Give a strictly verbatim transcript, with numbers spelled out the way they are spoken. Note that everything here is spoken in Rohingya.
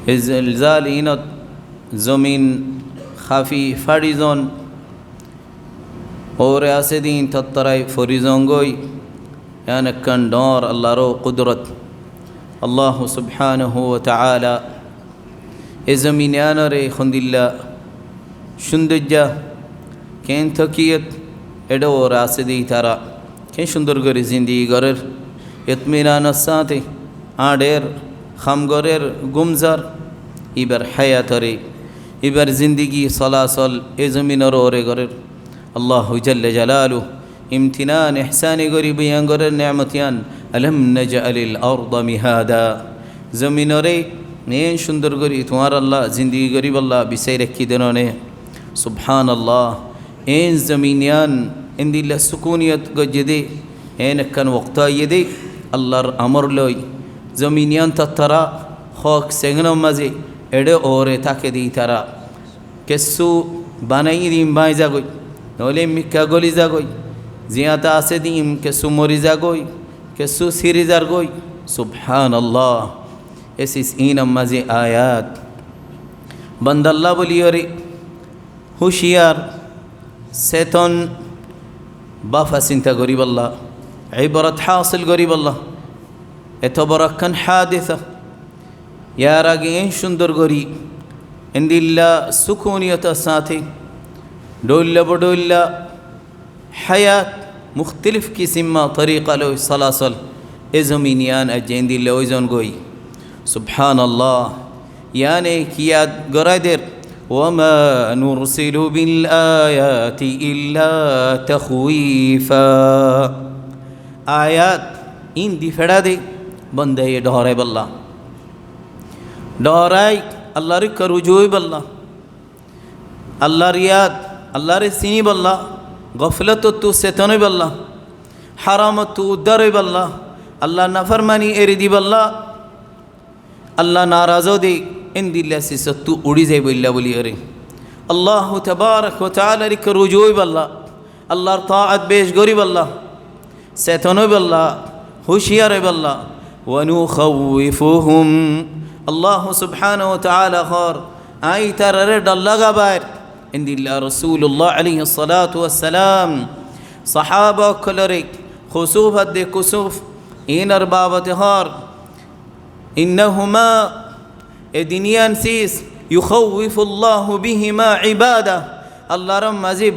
E zelzal inot zomin hafi fari zon, óre asé din tottorai fori zon goi, iyan ekkán dor Allar kudrot. Allahu subhanahu wa ta'ala e zomin iyanore hondilla cundor ja, ken tokiyet, ede óre asé de ítara ken cundor gori zindigi gorer, itminanor sáte añder, ham gorer, gúm zar, ibar hayatore, ibar zindigi solasol e zominor óre gorer. Allahu jalla jalaluhu imtinan ehsani gori boyan gorer nemot iyan, "Alam naj'alil arda mihada." Zominore en cundor gori tuáñralla zindigi goribolla bisai rakki de no né? Subhanallah. En zomin iyan endilla sukuniyot goijje de, en ekkán wokto aiye de, Allar amor loi zomin iyan tottora hók segenor maze ede óre táke de ítara. Kessú banaiye de im báñgi zagoi, noóile mikká goli zagoi. Ziyáñte asé de im kessú mori zagoi, kessú siri zargoi. Subhanallah. E sis inor maze ayat. Bandalla boli óre huciyar, seton, bafa sinta goribolla, ibrat hasil goribolla. Eto boro ekkán hadisa. Yar age en cundor gori, endilla sukuniyotor sáte, dhoilla bodhoilla hayat, muktalif kisimma torika loi solasol e zomin iyan aijja endilla ói zon goi. Subhanallah. Iyane ki yad gorai der? "Wa ma nursilu bil ayati illa takhwifa." Ayat in di fera de bandaye dhoraibolla. Dhorai Allar ikká ruju óibolla. Allar yad, Allare sinibolla, goflotottu seton óibolla, haramottu uddar óibolla, Allar nafarmani eri dibolla, Alla naraz óde endilla sisottu uri zaibolla boli óre. Allahu tabarak wa taalar ikká ruju óibolla, Allar taat bec goribolla, seton óibolla, huciyar óibolla. "Wa nukhawwifuhum." Allahu subhanahu wa taala hór, añí ítarare dhor lagair. Endilla Rosulullah alaihi salatu wassalam sahaba ókkolore kusuf adde kusuf inor babote hór. "Innahuma", e din iyan sis, "yukhawwifullahu bihima ibadah." Allar maze